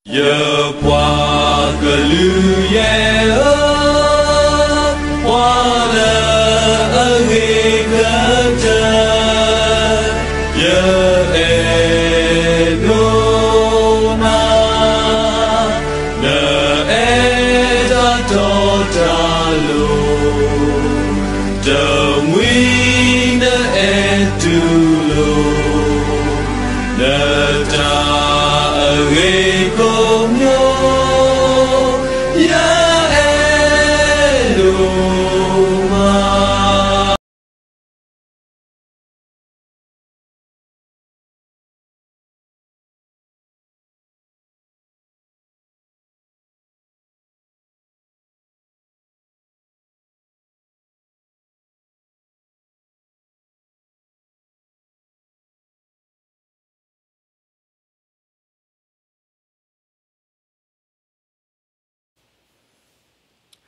ယပှၤကလုာ်ယဲၢ်ဧၢ, ပှၤလၢအဂ့ၤကတၢၢ်, ယအဲၣ်ဒိးနၤ, နအဲၣ်တၢ်တီတၢ်လိၤ, တမှံၤနအဲၣ်တူၢ်လိာ် နတၢ်အဂ့ၤကိးမံၤ, ယအဲၣ်ဒိးမး.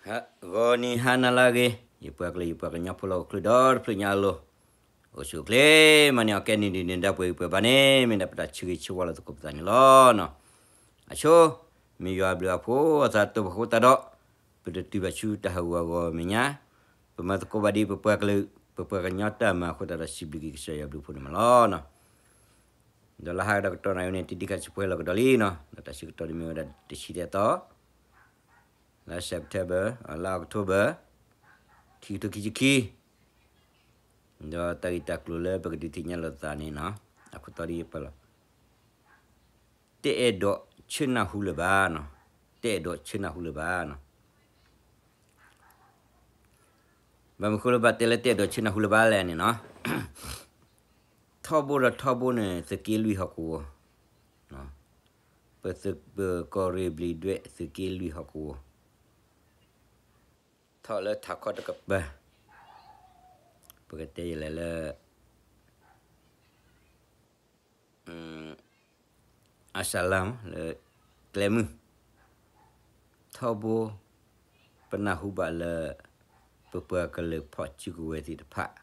ဂီၤနံၤဟါနၤလၢအဂ့ၤ, ယပှၤကလုာ်ယပှၤကညီဖိလၢဟီၣ်ခိၣ်ဒီတဖျၢၣ်ညါအလိၤ, အိၣ်ဆူၣ်အိၣ်ချ့, မၤန့ၢ်အီၣ်ကဲနံၤဒုးနံၤဒါပှဲၤဂံၢ်ပှဲၤဘါန့ၣ် မ့ၢ်ဒၣ်ပတၢ်ဆၢဂ့ၤဆၢဝါလၢသကိးပသးန့ၣ်လီၤ. အဆိ, မ့ၢ်ယွၤအဘျုးအဖှိၣ်အသးတအိၣ်ဘၣ်အဃိသတးဒီး, ပတတုၤဘၣ်ဆူတၢ်ဟးဂူာ်ဟးဂီၤမဲာ်ညါ, ပမၤသကိးဘၣ်ဒ်ပပှၤကလုာ် ပပှၤကညီတၢ်မၤအဃိသတးဒီး စံးဘျုးက့ၤကစၢ်ယွၤအဘျုးအဖှိၣ်န့ၣ်မးလီၤ. ဒီးလၢဟါဒီးကတီၢ်နၣ်ရံၣ်န့ၣ် တံၤတံၤခါဆူပှဲၤလီၤကဒီးလံနီၤ, ဒီးတၢ်ဆၢကတီၢ်ဒ်မ့ၢ်ဝဲဒၣ်တဆံသၢသီ လါ September, လါ October, ခံကထိခံဆံခံ, ဒီးတၢ်ဂ့ၢ်တၢ်ကျိၤလၢပကဒုးသ့ၣ်ညါလိာ်သးန့ၣ်နီၤ, အခိၣ်တီဒ်အံၤပၢၢ်လီၤ, တအဲၣ်ဒိးဆၢနၢ်ဟူလၢၤဘၣ်နီၤ, တအဲၣ်ဒိးဆၢနၢ်ဟူလၢၤဘၣ်နီၤ. ဘၣ်မနုၤဃိလၢဘၣ်တဲလၢတအဲၣ်ဒိးဆၢနၢ်ဟူလၢၤဘၣ်လဲၣ်န့ၣ်နီၤ, ထီဘိဒီးထီဘိန့ၣ် သုးက့လွံၢ်ဟီၣ်ကဝီၤ, ပသုးပကီၢ်ရ့ၣ်ဘျံးဒွဲၣ်သုးက့လွံၢ်ဟီၣ်ကဝီၤ, ထီၣ်လၢထးခီတကပၤ, ပကတဲယလဲၤလၢ အစလမ်လၢကျဲမုၢ်, ထီဘိ ပနၢ်ဟူဘၣ်လၢ ပပှၤကလုာ်ဖီၣ်စုကဝဲၤသ့ၣ်တဖၣ်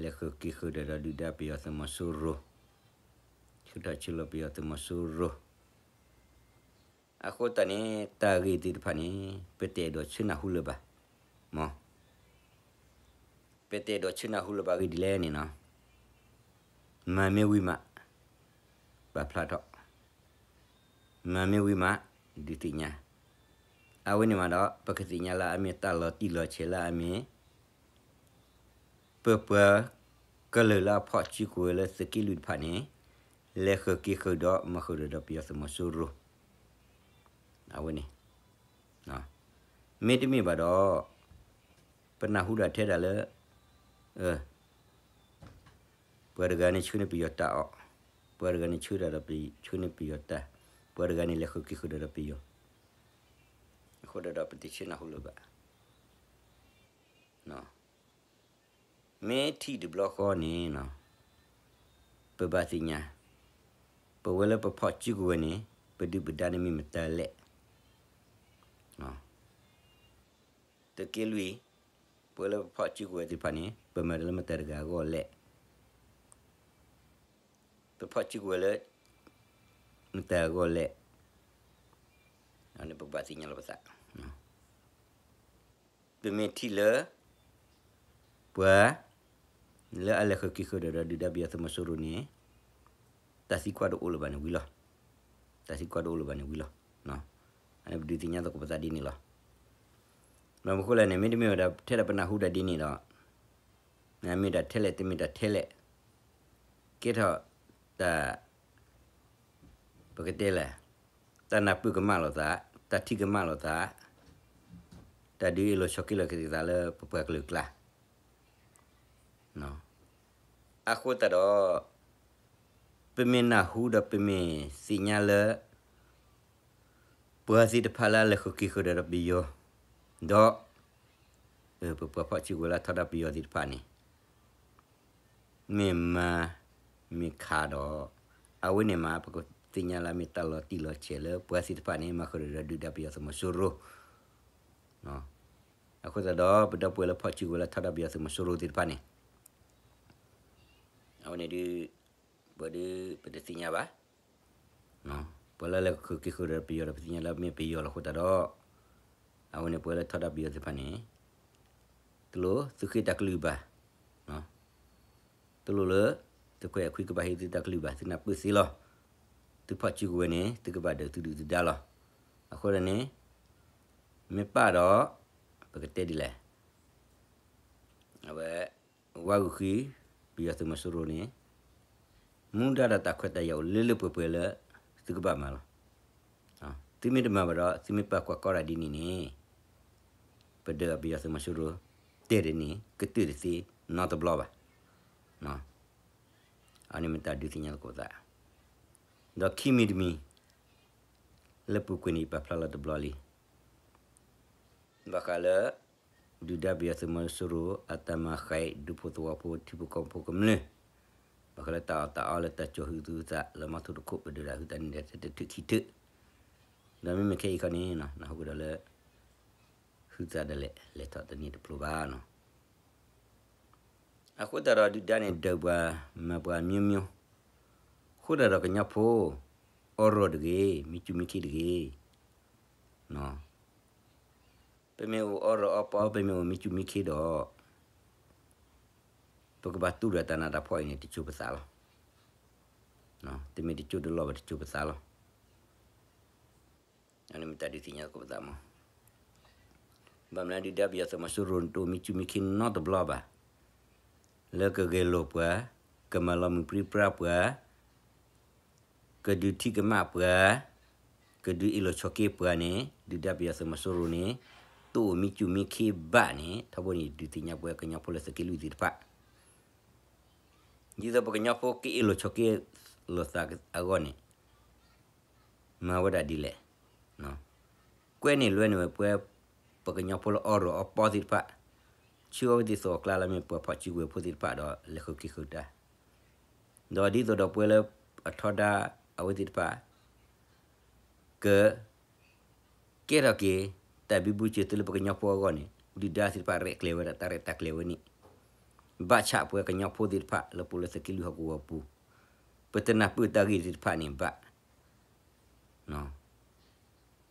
လဲၤဃုာ်က့ၤဃုာ်ဒီးဒုၣ်ဒါပယီၤသုးမီၤစိရိၤ, ဆူၣ်ထီၣ်ဆူၣ်လီၤပယီၤသုးမီၤစိရိၤ အဃိသတးန့ၣ် တၢ်ဂ့ၢ်သ့ၣ်တဖၣ်န့ၣ် ပတအဲၣ်ဒိးဆၢနၢ်ဟူလၢၤဘၣ်, မ့ၢ် ပတအဲၣ်ဒိးဆၢနၢ်ဟူလၢၤဘၣ်အဂ့ၢ်ဒ်လဲၣ်န့ၣ်နီၤ, မၤမ့ၢ်ဝံၤမး ပာ်ဖျါထီၣ်, မၤမ့ၢ်ဝံၤမး ဒုးသ့ၣ်ညါ, အဝဲန့ၣ်မးဒီး ပကသ့ၣ်ညါလၢအမ့ၢ်တၢ်လီၤတံၢ်လီၤဆဲးလၢအမ့ၢ် ပပှၤကလုာ်လၢအဖီၣ်စုကဝဲၤလၢသုးက့လွံၢ်တဖၣ်န့ၣ် လဲၤဃုာ်က့ၤဃုာ်ဒီးမၤဃုာ်ဒီးပယီၤသုးမီၤစိရိၤ, အဝဲန့ၣ် မ့တမ့ၢ်ဘၣ်ဒီး ပနၢ်ဟူဒၣ်ထဲဒၣ်လၢ ပှၤတဂၤန့ၣ်ဆှၢန့ၢ်ပယီၤတၢ်အီၣ်, ပှၤတဂၤန့ၣ်ဆှၢတၢ်ဒီး ဆှၢန့ၢ်ပယီၤတၢ်, ပှၤတဂၤန့ၣ်လဲၤဃုာ်က့ၤဃုာ်ဒီးပယီၤ, အဃိဒီးပတဆၢနၢ်ဟူလၢၤဘၣ် မ့ၢ်ထံၣ်တဘျီဃီန့ၣ် ပဘၣ်သ့ၣ်ညါ, ပဝဲလၢပဖီၣ်စုကဝဲၤန့ၣ် ပဒုၣ်ပဒါန့ၣ်မ့ၢ်မတၤလဲၣ်, သုးက့လွံၢ်, ပဝဲလၢပဖီၣ်စုကဝဲၤသ့ၣ်တဖၣ်န့ၣ် ပမၤတၢ်လၢမတၤတဂၤအဂီၢ်လဲၣ်, ပဖီၣ်စုကဝဲၤလၢ မတၤအဂီၢ်လဲၣ်, န့ၣ်ပကဘၣ်သ့ၣ်ညါလီၤပသး, ပမ့ၢ်ထံၣ်လၢ ပှၤ လၢအလဲၤဃုာ်က့ၤဃုာ်ဒီးဒုၣ်ဒါပယီၤသုးမီၤစိရိၤန့ၣ် တၢ်သံကွၢ်တအိၣ်လၢၤဘၣ်န့ၣ်ဝံၤလီၤ, တၢ်သံကွၢ်တအိၣ်လၢၤဘၣ်န့ၣ်ဝံၤလီၤ, အန့ၣ်ပဒုးသ့ၣ်ညါသကိးပသးဒ်န့ၣ်လီၤ. ဘၣ်မနုၤဃိလဲၣ်န့ၣ် မ့တမ့ၢ်ဝဲဒၣ်ထဲဒၣ်ပနၢ်ဟူဒၣ်ဒ်န့ၣ်ဒီး မ့ၢ်ဒၣ်ထဲလဲၣ်တမ့ၢ်တၢ်ထဲလဲၣ်, ကဲထီၣ်တၢ် ပကတဲလဲၣ်, တၢ်နၢ်ပၢၢ်ကမၣ်လိာ်သး, တၢ်ထံၣ်ကမၣ်လိာ်သး, တၢ်ဒုးအ့ၣ်လိာ်ဆိးက့လိာ်က့ၤသးလၢပပှၤကလုာ်ကျါ, အဃိသတးဒီး ပမ့ၢ်နၢ်ဟူဒီးပမ့ၢ်သ့ၣ်ညါလၢ ပှၤသ့ၣ်တဖၣ်လၢအလဲၤဃုာ်က့ၤဃုာ်ဒီးပယီၤ, ဒီး ပပှၤဖီၣ်စုကဝဲၤလၢထီဒါပယီၤသ့ၣ်တဖၣ်န့ၣ် မ့ၢ်မၤမ့ၢ်ခးဒီး အဝဲန့ၣ်မး ပကသ့ၣ်ညါလၢအမ့ၢ်တၢ်လီၤတံၢ်လီၤဆဲးလၢပှၤသ့ၣ်တဖၣ်န့ၣ် မၤဃုာ်ဒီးဒုၣ်ဒါပယီၤသုးမီၤစိရိၤ, အဃိသတးဒီး ပဒီပုၢ်ဝဲၢ်လၢဖီၣ်စုကဝဲၤလၢထီဒါပယီၤသုးမီၤစိရိၤသ့ၣ်တဖၣ်န့ၣ် အဝဲန့ၣ်ဒုး ပှၤဒုးပတသ့ၣ်ညါဘၣ်, ပှၤလၢလဲၤဃုာ်က့ၤဃုာ်ဒီးပယီၤဒီး ပသ့ၣ်ညါလၢမ့ၢ်ပယီၤလီၤအဃိသတးဒီး, အဝဲန့ၣ်ပှၤလၢထီဒါပယီၤသ့ၣ်တဖၣ်န့ၣ်, တလိၣ်သုဃ့တၢ်ကလုၢ်ဘၣ်, တလိၣ်လၢ သုခွဲးအခွံကဘၣ်ဟ့ၣ်သုတၢ်ကလုၢ်ဘၣ်, သုနၢ်ပၢၢ်သ့လီၤ. သုဖီၣ်စုကဝဲၤန့ၣ် သုကဘၣ်ဒုးသုဒုၣ်သုဒါလီၤ. အဃိန့ၣ် မ့ၢ်ပာ်ဒီး ပကတဲဒ်လဲၣ် အဝဲ ဝါဂုာ်ဃံ ပယီၤသုးမီၤစိရိၤန့ၣ် မူဒါဒီးတၢ်ခွဲးတၢ်ယာ်အိၣ်လၢလၢပှဲၤပှဲၤလၢ သုကဘၣ်မၤလီၤ. သုမ့ၢ်တမၤဘၣ်ဒီး သုမ့ၢ်ပာ်ကွၢ်ကီတၢ်ဒ်န့ၣ်န့ၣ် ပဒုးပယီၤသုးမီၤစိရိၤ တဲာ်တန့ၢ် ကတၢၢ်တသ့နီတဘျီဘၣ်. အန့ၣ်မ့ၢ်တၢ်ဒုးသ့ၣ်ညါသကိးသး, ဒီးခံမံၤတမံၤ လၢပူၤကွံာ်န့ၣ် ယပာ်ဖျါလီၤတဘျီလံ. ဘၣ်ဃးလၢ ဒုၣ်ဒါပယီၤသုးမီၤစိရိၤ အတၢ်မၤဃံး ဒူဖိသဝီဖိ ထံဖိကီၢ်ဖိကမျၢၢ်, ဘၣ်ဃးလၢတၢ်အီၣ်တၢ်အီလၢတၢ်ကၠီၤဟုသူၣ်ဟုသးလၢမီထိၣ်တခိၣ် ပဒုးဒၣ်ဟုသးန့ၣ်ဒီးတထူၣ်ခံထူၣ်, ဒီးမ့မ့ၢ်ခဲအံၤခီန့ၣ် နၢ်ဟူကဒီးလၢ ဟုသးဒၣ်လဲာ် လဲၤထီၣ်တန့ၢ်တဖျိဘၣ်နီၤ. အဃိသတးဒီးဒုၣ်ဒါန့ၣ် ဒုးပှၤမၤပှၤမျိုးမျိုး, အဃိသတးဒီးကညီဖိ အီၣ်ရီၣ်တဂ့ၤ, မံဆူၣ်မံခ့တဂ့ၤ. ပမ့ၢ်အိၣ်အီၣ်ရီၣ်အီၣ်ပီ ပမ့ၢ်အိၣ်မံဆူၣ်မံခ့ဒီး ပကဘၣ်တူၢ်ဒီးတၢ်နးတၢ်ဖှီၣ်အံၤန့ၣ် တစိၤပသးလီၤ. တမ့ၢ်တစိၤတလီၢ်ဘၣ် တစိၤပသးလီၤ. အန့ၣ်မ့ၢ်တၢ်ဒုးသ့ၣ်ညါသကိးပသးမး. ဘၣ်မနုၤဒုၣ်ဒါပယီၤသုးမီၤစိရိၤ တအိၣ်မံဆူၣ်မံခ့နီတဘျီဘၣ်, လၢကဂဲၤလိာ်ပှၤ, ကမၤလီၤမုၢ်ပြံပြါပှၤ, ကဒုးထံကမၣ်ပှၤ, ကဒုးအ့ၣ်လိာ်ဆိးက့ပှၤန့ၣ် ဒုၣ်ဒါပယီၤသုးမီၤစိရိၤန့ၣ် တအိၣ်မံဆူၣ်မံခ့ဘၣ်န့ၣ် ထီဘိန့ၣ် ဒုးသ့ၣ်ညါပဝဲကညီဖိလၢသုးက့လွံၢ်သ့ၣ်တဖၣ် ဒ်သိးပကညီဖိကအ့ၣ်လိာ်ဆိးက့လိာ်သးအဂီၢ်န့ၣ် မၤဝဲဒၣ်ဒ်လဲၣ်. ကွဲန့ၢ်လွဲန့ၢ်ဝဲပဝဲ ပကညီဖိလၢအီၣ်ရီၣ်အီၣ်ပီသ့ၣ်တဖၣ်, ဆှၢအဝဲသ့ၣ်သကိးအကျါလၢမ့ၢ်ပှၤဖီၣ်စုကဝဲၤဖိသ့ၣ်တဖၣ်ဒီး လဲၤဃုာ်က့ၤဃုာ်တၢ်, ဒီးဒ်သိးဒီးပဝဲလၢအထီဒါအဝဲသ့ၣ်တဖၣ် က ကဲထီၣ်က့ၤ တၢ်ဘံဘူစၢၤသုလၢပကညီဖိအဂီၢ်န့ၣ် ဒုၣ်ဒါသ့ၣ်တဖၣ်ရဲၣ်ကျဲၤဝဲဒၣ်တၢ်ရဲၣ်တၢ်ကျဲၤဝဲန့ၣ်, ဘၣ်ဆၣ်ပဝဲကညီဖိသ့ၣ်တဖၣ်လၢပအိၣ်လၢသုးက့လွံၢ်ဟီၣ်ကဝီၤပူၤ ပတနၢ်ပၢၢ်တၢ်ဂ့ၢ်သ့ၣ်တဖၣ်န့ၣ်ဘၣ်.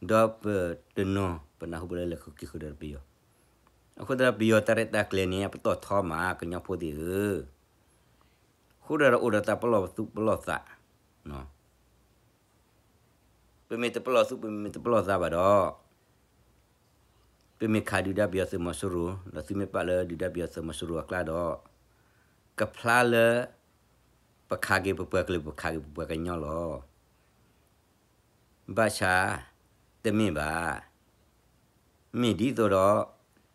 ဒီးပတနီၤပနၢ်ဟူဘၣ်လၢလဲၤဃုာ်က့ၤဃုာ်ဒီးပယီၤ, အဃိသတးပယီၤတၢ်ရဲၣ်တၢ်ကျဲၤန့ၣ် အပတီၢ်ထီမး ကညီဖိသ့ၣ်ဧၢ, အဃိသတးဒီးအိၣ်ဒီးတၢ်ပလီၢ်သူၣ်ပလီၢ်သး ပမ့ၢ်တပလီၢ်သူၣ် ပမ့ၢ်တပလီၢ်သးဘၣ်ဒီး ပမ့ၢ်ခးဒုၣ်ဒါပယီၤသုးမီၤစိရိၤ ဒီးသုမ့ၢ်ပာ်လၢဒုၣ်ဒါပယီၤသုးမီၤစိရိၤအကျါဒီး ကဖျါလၢ ပခးက့ၤပပှၤကလုာ် ပခးက့ၤပပှၤကညီလီၤ. ဘၣ်ဆၣ် တမ့ၢ်ဘၣ်. မ့ၢ်ဒ်သိးဒီး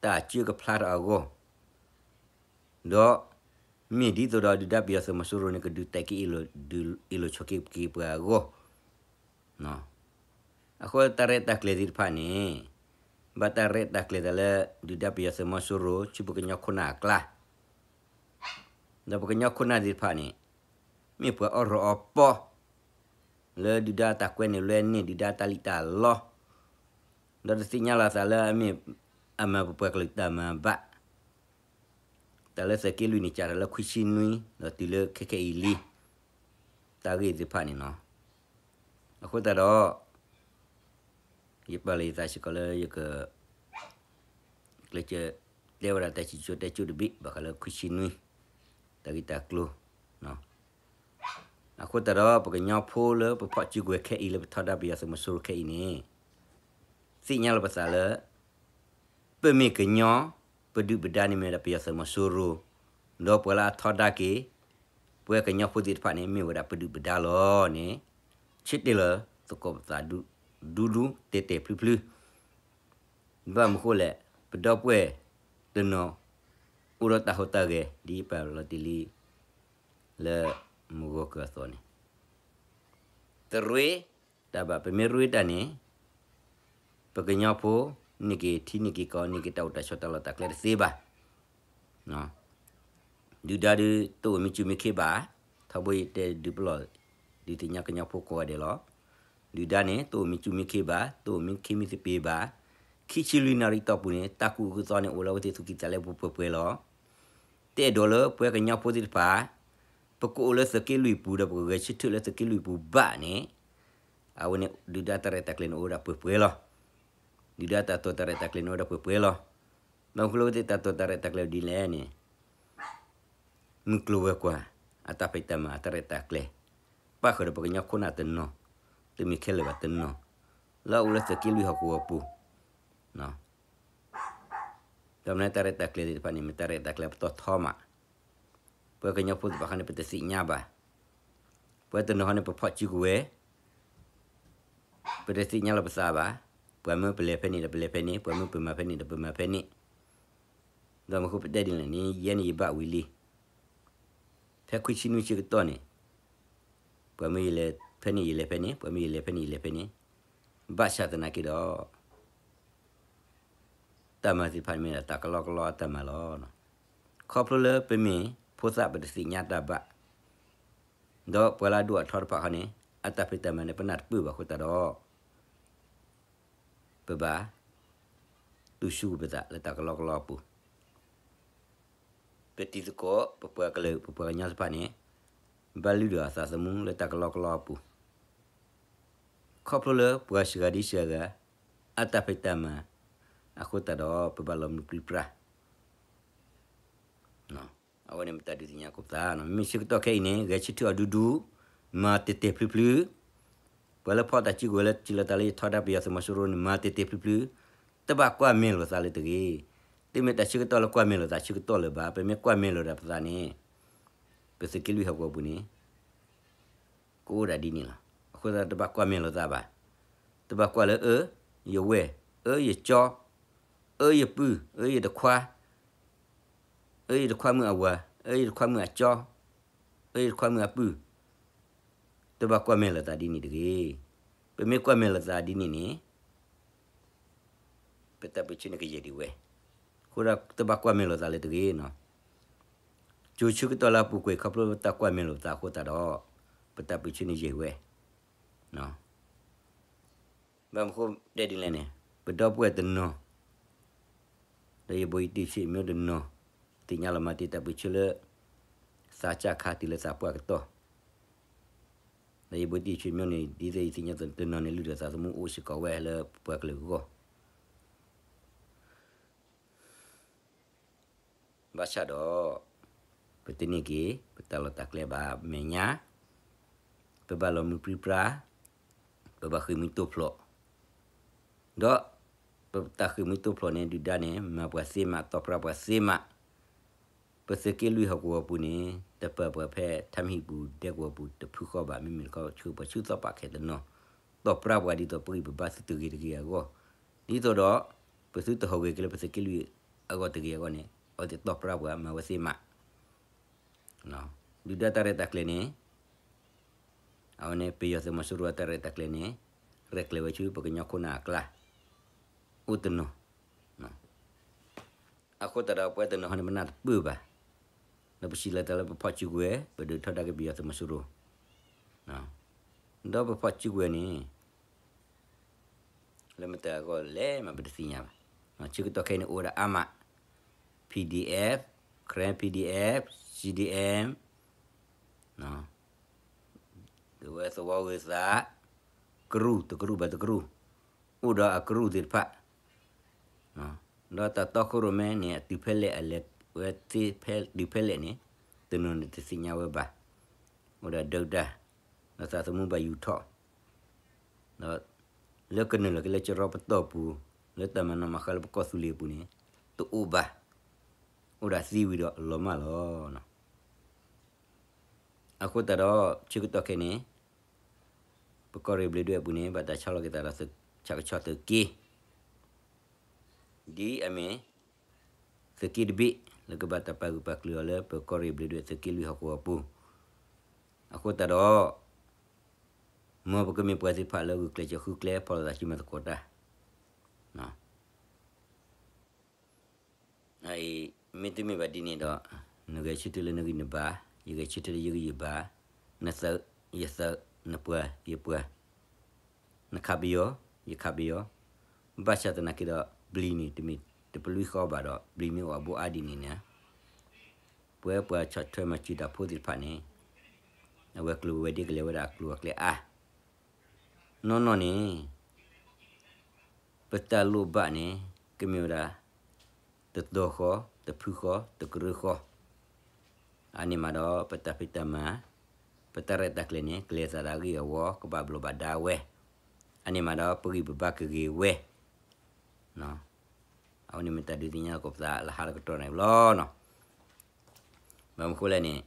တၢ်စုကဖျါထီၣ်အဂီၢ် ဒီး မ့ၢ်ဒ်သိးဒီးဒုၣ်ဒါပယီၤသုးမီၤစိရိၤန့ၣ် ကဒုးတဲာ်က့ၤအ့ၣ်လိာ်ဆိးက့က့ၤပှၤအဂီၢ်, အဃိတၢ်ရဲၣ်တၢ်ကျဲၤသ့ၣ်တဖၣ်န့ၣ် ဘၣ်တၢ်ရဲၣ်တၢ်ကျဲၤသးလၢ ဒုၣ်ဒါပယီၤသုးမီၤစိရိၤ ဆူပကညီခိၣ်နၢ်အကျါ ဒီးပကညီခိၣ်နၢ်သ့ၣ်တဖၣ်န့ၣ် မ့ၢ်ပှၤအီၣ်ရီၣ်အီၣ်ပီ လၢဒုၣ်ဒါတၢ်ကွဲန့ၣ်လွဲန့ၢ် ဒုၣ်ဒါတၢ်လံၣ်တၢ်လီ ဒီးတသ့ၣ်ညါလီၤသးလၢအမ့ၢ် အမၤပပှၤကလုာ်တၢ်မၤဘၣ်. တၢ်လၢသုးက့လွံၢ်န့ၣ် စးထီၣ်လၢခွံဆံနွံ ဒီးတုၤလၢခဲခဲအံၤလံ တၢ်ဂ့ၢ်သ့ၣ်တဖၣ်န့ၣ်လီၤ. အဃိသတးဒီး ယပာ်လီၤယသးစ့ၢ်ကီးလၢယက ကျဲးစၢးတဲဝဲဒၣ်တၢ်စံၣ်စိၤတဲစိၤတဘ့ၣ် ဘၣ်ဃးလၢခွံဆံနွံ တၢ်ဂ့ၢ်တၢ်ကျိၤ အဃိသတးဒီး ပကညီဖိလၢပဖီၣ်စုကဝဲၤခဲအံၤလၢပထီဒါပယီၤသုးမီၤစိရိၤခဲအံၤန့ၣ် သ့ၣ်ညါလီၤပသးလၢ ပမ့ၢ်ကညီ ပဒုၣ်ပဒါန့ၣ်မ့ၢ်ဒၣ်ပယီၤသုးမီၤစိရိၤ ဒီးပှၤလၢအထီဒါက့ၤ ပဝဲကညီဖိသ့ၣ်တဖၣ်န့ၣ် မ့ၢ်ဝဲဒၣ်ပဒုၣ်ပဒါလီၤန့ၣ် ဆၢတဲာ်လီၤသကိးပသးဒူဒူတဲာ်တဲာ်ဖျုးဖျုး ဘၣ်မနုၤဃိလဲၣ် ပဒီပုၢ်ဝဲၢ်တနီၤ အိၣ်ဒီးတၢ်ဟူးတၢ်ဂဲၤ ဒ်ယပာ်လီၤတ့ၢ်လံ လၢမုၢ်ဂီၤခီအသိးန့ၣ် တရ့တၢ်ဘၣ် ပမ့ၢ်ရ့တၢ်န့ၣ် ပကညီဖိ န့ၢ်က့ၤထံန့ၢ်က့ၤကီၢ် န့ၢ်က့ၤတၢ်အိၣ်တၢ်ဆိးတၢ်လီၢ်တၢ်ကျဲတသ့ဘၣ်. ဒုၣ်ဒါဒီး တအိၣ်မံဆူၣ်မံခ့ဘၣ်. ထီဘိယတဲဒုးပလီၢ် ဒုးသ့ၣ်ညါကညီဖိကိးဂၤဒဲးလီၤ. ဒုၣ်ဒါန့ၣ် တအိၣ်မံဆူၣ်မံခ့ဘၣ်, တအိၣ်မံခ့မံသပ့ၤဘၣ်. ခံဆံလွံၢ်နၣ်ရံၣ်တီၢ်ပူၤန့ၣ် တၢ်ကူၣ်အုးကူၣ်သီန့ၣ် အိၣ်လၢအဝဲသ့ၣ်သူၣ်ကံၢ်သးလဲပူၤပှဲၤပှဲၤလီၤ. တအဲၣ်ဒိးလၢပဝဲကညီဖိသ့ၣ်တဖၣ် ပကအိၣ်လၢသုးက့လွံၢ်ပူၤဒီး ပကဂဲၤဆၢထၢၣ်လၢသုးက့လွံၢ်ပူၤဘၣ်န့ၣ် အဝဲန့ၣ် ဒုၣ်ဒါတၢ်ရဲၣ်တၢ်ကျဲၤန့ၣ်အိၣ်ဝဲဒၣ်ပှဲၤပှဲၤလီၤ. ဒုၣ်ဒါတၢ်တိာ်တၢ်ရဲၣ်တၢ်ကျဲၤန့ၣ်အိၣ်ဝဲဒၣ်ပှဲၤပှဲၤလီၤ. ဘၣ်မနုၤဃိလၢအဝဲသ့ၣ်တၢ်တိာ်တၢ်ရဲၣ်တၢ်ကျဲၤဒ်လဲၣ်န့ၣ် မုၢ်ကျိၤဝဲၤကွာ် အတၢ်ဖံးတၢ်မၤအတၢ်ရဲၣ်တၢ်ကျဲၤ ပၣ်ဃုာ်ဒီးပှၤကညီခိၣ်နၢ်တနီၤ, တမ့ၢ်ခဲလၢာ်ဘၣ်တနီၤ, လၢအအိၣ်လၢသုးက့လွံၢ်ဟီၣ်ကဝီၤပူၤ ဒီးမ့ၢ်တၢ်ရဲၣ်တၢ်ကျဲၤသ့ၣ်တဖၣ်န့ၣ် မ့ၢ်တၢ်ရဲၣ်တၢ်ကျဲၤပတီၢ်ထီမး, ပှၤကညီဖိသ့ၣ်တဖၣ်ဃီန့ၣ် ပတသ့ၣ်ညါဘၣ်. ပှၤတနီၤဃီန့ၣ် ပဖီၣ်စုကဝဲၤ ပတသ့ၣ်ညါလီၤပသးဘၣ်. ပှၤမၢပလဲၤဖဲန့ၣ်ဒီးပလဲၤဖဲန့ၣ်, ပှၤမၢပမၤဖဲန့ၣ်ဒီးပမၤဖဲန့ၣ်, ဒီးမ့ၢ်ဃိပတဲဒ်လဲၣ်န့ၣ် ယဲန့ၣ်ယဘၣ်ဝံၤလံ. ဖဲခွံဆံနွံဆံကတီၢ်န့ၣ် ပှၤမၢယလဲၤဖဲန့ၣ်ယလဲၤဖဲန့ၣ်, ပှၤမၢယလဲၤဖဲန့ၣ်ယလဲၤဖဲန့ၣ်, ဘၣ်ဆၣ်သနာ်က့ဒီး တၢ်မၤသ့ၣ်တဖၣ်န့ၣ်မ့ၢ်ဒၣ်တၢ်ကလီကလီအတၢ်မၤလီၤ. ခီဖျိလၢပမ့ၢ်ဖိသၣ်ပတသ့ၣ်ညါတၢ်ဘၣ်, ဒီးပှၤလၢအဒိၣ်အထီတဖၣ်ဃီန့ၣ် အတၢ်ဖံးတၢ်မၤန့ၣ် ပနၢ်တပၢၢ်ဘၣ်အဃိသတးဒီး ပဘၣ်တူၢ်ဆူၣ်ပသးလၢတၢ်ကလီကလီအပူၤ, ပတံၤသကိး ပပှၤကလုာ် ပပှၤကညီသ့ၣ်တဖၣ်န့ၣ် ဘၣ်လုၢ်ဒိၣ်အသးသမူလၢတၢ်ကလီကလီအပူၤ, ခီဖျိလၢပှၤစှၤဒံစှၤဂၤ အတၢ်ဖံးတၢ်မၤ အဃိသတးဒီး ပဘၣ်လီၤမုၢ်ပြံပြါ အဝဲန့ၣ်မ့ၢ်တၢ်ဒုးသ့ၣ်ညါကိးပသး, မ့မ့ၢ်ဆၢကတီၢ်ခဲအံၤန့ၣ် ဂဲၤဆၢထၢၣ်အီၤဒူဒူ, မၤတဲာ်တဲာ်ဖျုဖျု, ပှၤလၢဖီၣ်တၢ်စုကဝဲၤလၢ စံးလီၤသးလၢယထီဒါပယီၤသုးမီၤစိရိၤန့ၣ် မၤတဲာ်တဲာ်ဖျုဖျု, တဘၣ်ကွၢ်မဲာ်လိာ်သးလၢတဂ့ၤ. တမ့ၢ်တၢ်ဆၢကတီၢ်လၢကွၢ်မဲာ်လိာ်သးဆၢကတီၢ်လၢၤဘၣ်. ပမ့ၢ်ကွၢ်မဲာ်လိာ်ဒၣ်ပသးန့ၣ် ပသုးက့လွံၢ်ဟီၣ်ကဝီၤပူၤန့ၣ် ကအိၣ်ဒၣ်ဒ်န့ၣ်လီၤ. အဃိသတးတဘၣ်ကွၢ်မဲာ်လိာ်သးဘၣ်. တဘၣ်ကွၢ်လၢ အၢ ယဝဲၢ်, အၢ ယကၠီ, အၢ ယပုၢ်, အၢ ယတခွါ, အၢ ယတခွါမုၣ်အဝၤ, အၢ ယတခွါမုၣ်အကၠီ, အၢ ယတခွါမုၣ်အပုၢ်, တဘၣ်ကွၢ်မဲာ်လိာ်သးဒ်န့ၣ်တဂ့ၤ. ပမ့ၢ်ကွၢ်မဲာ်လိာ်သးဒ်န့ၣ်န့ၣ် ပတၢ်ပၢဆှၢန့ၣ်ကယဲၢ်ဒံးဝဲ. အဃိဒီးတဘၣ်ကွၢ်မဲာ်လိာ်သးလၢတဂ့ၤနီၤ. ကၠိဆၢကတီၢ်လၢအပူၤကွံာ် ခီဖျိတၢ်ကွၢ်မဲာ်လိာ်သးအဃိသတးဒီး ပတၢ်ပၢဆှၢန့ၣ်ယဲၢ်ဝဲ. ဘၣ်မနုၤဃိတဲဒ်လဲၣ်န့ၣ် ပဒီပုၢ်ဝဲၢ်တနီၤ ဒီးယဘိးယတံၢ်ဆွေမျိုးတနီၤ သ့ၣ်ညါလီၤမၤတ့ၢ်တၢ်ပၢဆှၢလၢ သးစၢ်ခါတုၤလၢသးပှၢ်ကတီၢ် ဒီးယဘိးတံၢ်ဆွေမျိုးန့ၣ် ဒ်သိးယသ့ၣ်ညါတနီၤန့ၣ် လုၢ်ဒိၣ်သးသမူအိၣ်စ့ၢ်ကီးဝဲလၢပပှၤကလုာ်အဂီၢ် ဘၣ်ဆၣ်ဒီး ပတန့ၢ်က့ၤ ပတၢ်လီၢ်တၢ်ကျဲဘၣ် မဲာ်ညါ ပဘၣ်လီၤမုၢ်ပြံပြါ ပဘၣ်ဃ့ၢ်မှံတိဖျိး ဒီး ပတၢ်ဃ့ၢ်မှံတိဖျိးန့ၣ် ဒုၣ်ဒါန့ၣ် မၤပှၤသ့မး တီၢ်ပြၢပှၤသ့မး ပသုးက့လွံၢ်ဟီၣ်ကဝီၤပူၤန့ၣ် တပာ်ပှၤဖဲထါမံဟံၣ်ပူၤဒဲကဝီၤပူၤတဖုဃီဘၣ် မ့မ့ၢ်တခီဆှၢပှၤဆူသီပာ်ခဲတနီၤ တီၢ်ပြၢပှၤဒ်သိးပဂံၢ်ပဘါသုတဂ့ၤတဂ့ၤအဂီၢ် ဒ်သိးဒီး ပသုတဟီၣ်ဂဲၤက့ၤလၢပသုးက့လွံၢ်အဂီၢ်တဂ့ၤအဂီၢ်န့ၣ် အဝဲသ့ၣ်တီၢ်ပြၢပှၤမၤဝဲသ့မး ဒုၣ်ဒါတၢ်ရဲၣ်တၢ်ကျဲၤန့ၣ် အဝဲန့ၣ် ပယီၤသုးမီၤစိရိၤအတၢ်ရဲၣ်တၢ်ကျဲၤန့ၣ် ရဲၣ်ကျဲၤဝဲဆူပှၤကညီခိၣ်နၢ်အကျါ အိၣ်တနီၤ အဃိသတးဒီးပဝဲတနီၤဃီန့ၣ် ပနၢ်တပၢၢ်ဘၣ် ဒီးပစံးလီၤတၢ်လၢပဖီၣ်စုကဝဲၤ ပဒုးထီဒါက့ၤပယီၤသုးမီၤစိရိၤ ဒီးပဖီၣ်စုကဝဲၤန့ၣ် လၢမတၤအဂီၢ်လဲၣ်မးပတသ့ၣ်ညါဘၣ်. ဆၢကတီၢ်ခဲအံၤန့ၣ်အိၣ်ဝဲဒၣ်အါမး PDF, Karen PDF, CDM, ဒဝဲသဝီဂ့ၤသး, ကရူၢ် တကရူၢ်ဘၣ်တကရူၢ်, အိၣ်ဒီးအကရူၢ်သ့ၣ်တဖၣ်, ဒီးတၢ်တီခိၣ်ရိၣ်မဲန့ၣ် အတုၤဖဲလဲၣ်အလဲၤဝဲသ့ဖဲတုၤဖဲလဲၣ်န့ၣ် တနီၤန့ၣ်တသ့ၣ်ညါဝဲဘၣ်. အိၣ်ဒီးဒုၣ်ဒါ ဒီးသးသမူဘၣ်ယူၤထီၣ် ဒီးလၢကနုာ်လီၤက့ၤလၢကရီပတီၢ်ပူၤ လၢတၢ်မၤနီၣ်မၤဃါလၢပကီၢ်သူလ့ၤအပူၤန့ၣ် တအိၣ်ဘၣ်, အိၣ်ဒၣ်သံဝံၤဒီးလီၤမၢ်လီၤ. အဃိသတးဒီး ဆၢကတီၢ်ခဲအံၤန့ၣ် ပကီၢ်ရ့ၣ်ဘျ့းဒွဲၣ်အပူၤန့ၣ် ဘၣ်တၢ်ဆီလီၤက့ၤသးဒီးဆၣ်ကဆီသုးက့ ဒ်အမ့ၢ် သုးက့တဘ့ၣ် လၢကဘၣ်တၢ်ပာ်ဂၢၢ်ပာ်ကျၢၤအီၤလၢပကီၢ်ရ့ၣ်ဘျ့းဒွဲၣ်သုးက့လွံၢ်ဟီၣ်ကဝီၤအပူၤ, အဃိသတးဒီး မ်ပကမ့ၢ်ပှၤသ့ၣ်တဖၣ်လၢဂုာ်ကျဲးစၢးဃုကျဲ ဖီၣ်လိာ်သးစုမၤသကိးတၢ် အံၤ မ့တမ့ၢ်ဘၣ်ဒ်န့ၣ်ဒီး နဂဲၤဆၢထၢၣ်လၢနဂံၢ်နဘါ, ယဂဲၤဆၢထၢၣ်လၢယဂံၢ်ယဘါ, နသုးယသုး, နပှၤယပှၤ, နခးပယီၤ ယခးပယီၤ, ဘၣ်ဆၣ်သနာ်က့ဒီး ဘျံၤန့ၣ်တမ့ၢ်တပလွံၢ်ဃီဘၣ်ဒီး ဘျံၤမ့ၢ်အိၣ်အဘိအါဒ်န့ၣ်န့ၣ် ပဝဲပှၤဆီၣ်ထွဲမၤစၢၤတၢ်ဖိသ့ၣ်တဖၣ်န့ၣ် အဝဲၤကျိၤဝဲၤဒ့ကလဲၤဝဲဒၣ်အကျိၤအကျဲအါ, နီၢ်နီၢ်န့ၣ် ပတၢ်လိၣ်ဘၣ်န့ၣ် ကမ့ၢ်ဝဲဒၣ် တတီၤဃီ, တဖုဃီ, တကရၢဃီ, အန့ၣ်မးဒီး ပတၢ်ဖံးတၢ်မၤ, ပတၢ်ရဲၣ်တၢ်ကျဲၤန့ၣ် ကလဲၤသးဒၣ်ဂ့ၢ်အဂီၢ် ကဘၣ်ဘျိးဘၣ်ဒါဝဲ, အန့ၣ်မးဒီး ပဂံၢ်ပဘါကဂ့ၤဝဲ, အဝဲန့ၣ်မ့ၢ်တၢ်ဒုးသ့ၣ်ညါလီၤကီးပသးလၢဟါလၢကတီၢ်န့ၣ်လီၤနီၤ. ဘၣ်မနုၤဃိလဲၣ်န့ၣ်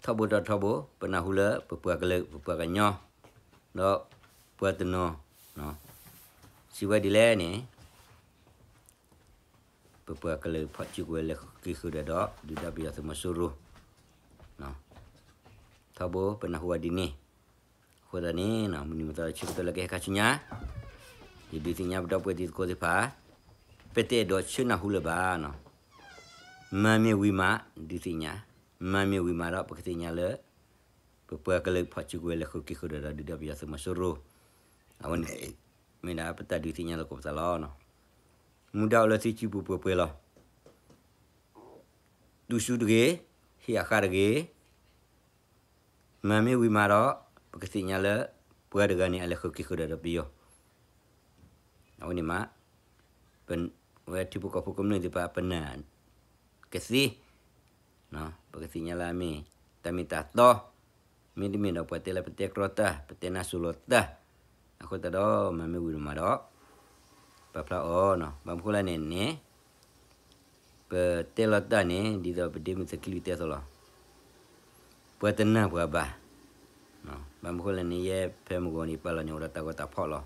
ထီဘိဒီးထီဘိ ပနၢ်ဟူလၢပပှၤကလုာ် ပပှၤကညီ ဒီးပှၤတနီၤ စံးဝဲဒ်လဲၣ်န့ၣ် ပပှၤကလုာ်ဖီၣ်စုကဝဲၤလဲၤဃုာ်က့ၤဃုာ်ဒီးဒီး ဒုၣ်ဒါပယီၤသုးမီၤစိရိၤ ထီဘိပနၢ်ဟူဝဲဒ်န့ၣ်, အဃိသတးန့ၣ် မုၢ်နံၤမုၢ်သီဆၢကတီၢ်လၢကဟဲခါဆူညါ ယဒုးသ့ၣ်ညါပဒီပုၢ်ဝဲၢ်တံၤသကိးသ့ၣ်တဖၣ် ပတအဲၣ်ဒိးဆၢနၢ်ဟူလၢၤဘၣ်နီၤ. မၤမ့ၢ်ဝံၤမး ဒုးသ့ၣ်ညါ, မၤမ့ၢ်ဝံၤမးဒီး ပကသ့ၣ်ညါလၢ ပပှၤကလုာ်ဖီၣ်စုကဝဲၤလဲၤဃုာ်က့ၤဃုာ်ဒီးဒီး ဒုၣ်ဒါပယီၤသုးမီၤစိရိၤ, အဝဲန့ၣ် မ့ၢ်ဒၣ်ပတၢ်ဒုးသ့ၣ်ညါလီၤကီးပသးလီၤ. မူဒါအိၣ်လၢသုစုပူၤပှဲၤပှဲၤလီၤ. တူၢ်ဆူတဂ့ၤ, ဟ့ၣ်အဃၢ်တဂ့ၤ, မၤမ့ၢ်ဝံၤမးဒီး ပကသ့ၣ်ညါလၢ ပှၤတဂၤန့ၣ် အလဲၤဃုာ်က့ၤဃုာ်ဒီးဒီးပယီၤ အဝဲန့ၣ်မး ပဝဲထံဖိကီၢ်ဖိကမျၢၢ်သ့ၣ်တဖၣ် ပနာ်ကသ့, ပကသ့ၣ်ညါလၢအမ့ၢ် တၢ်မ့ၢ်တၢ်တီ, မ့တမ့ၢ်ဒီးပှၤတဲလၢပတဲကြီတၢ် ပတဲနါစိၤလီၤတၢ်, အဃိသတးဒီး မၤမ့ၢ်ဝံၤမးဒီး ပာ်ဖျါအီၤ, ဘၣ်မနုၤဃိလဲၣ်န့ၣ်န့ၣ် ပတဲလီၤတၢ်န့ၣ် ဒ်သိးပဒ့မုၣ်သုးက့လွံၢ်တဲအသိးလီၤ. ပှၤတနာ်ပှၤဘၣ်. ဘၣ်မနုၤဃိလဲၣ်န့ၣ် ယဲဖဲမုၢ်ဂီၤန့ၣ် ပာ်လီၤန့ၣ် အိၣ်ဒီးတၢ်ဂီၤတၢ်ဖီၣ်လီၤ.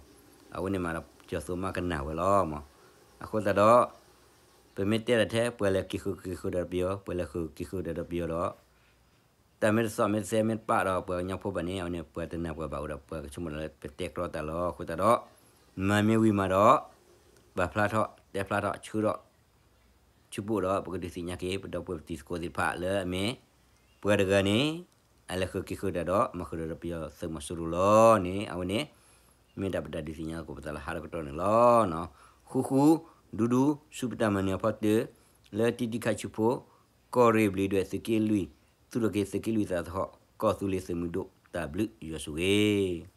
အဝဲန့ၣ်မးဒီး ကၠီၤသိမးကနာ်ဝဲလီၤမး. အဃိသတးဒီး ပမ့ၢ်တဲဒၣ်ထဲ ပှၤလဲၤက့ၤဃုာ်က့ၤဃုာ်ဒီးပယီၤ, ပှၤလဲၤဃုာ်က့ၤဃုာ်ဒီးပယီၤဒီး တၢ်မ့ၢ်တသီၣ်မ့ၢ်တသဲမ့ၢ်တပာ်ဒီးပှၤကညီဖိဘၣ်န့ၣ် အဝဲန့ၣ် ပှၤတနာ်ပှၤဘၣ်အိၣ်ဒီး ပှၤကဆိကမိၣ်လၢပတဲကြီတၢ်လီၤ. အဃိသတးဒီး မၤမ့ၢ်ဝံၤမးဒီး ပာ်ဖျါထီၣ် တဲဖျါထီၣ် ဆှၢထီၣ် ဆၢပိၣ်ဒီး ပကဒုးသ့ၣ်ညါက့ၤ ပဒီပုၢ်ဝဲၢ်ပတံၤသကိးသ့ၣ်တဖၣ်လၢအမ့ၢ် ပှၤတဂၤန့ၣ် အလဲၤဃုာ်က့ၤဃုာ်တၢ်ဒီး မၤဃုာ်ဒီးပယီၤသုးမီၤစိရိၤလီၤန့ၣ် အဝဲန့ၣ် မ့ၢ်ဒၣ်ပတၢ်ဒုးသ့ၣ်ညါလီၤကီးပသးလၢဟါလၢကတီၢ်န့ၣ်လီၤ. ဃူဃူ ဒူဒူ ဆူပတၢ်မၤနၢၤအဖီတၢၢ် လၢတံၤတံၤခါဆူဖိ ကီၢ်ရ့ၣ်ဘျံးဒွဲၣ်သုးက့လွံၢ် သူၣ်ထီၣ်က့ၤသုးက့လွံၢ်သးသဟီၣ် ကီၢ်သူလ့ၤသုးမုၢ်ဒိၣ် တၢ်ဘျုးယွၤဆိၣ်ဂ့ၤ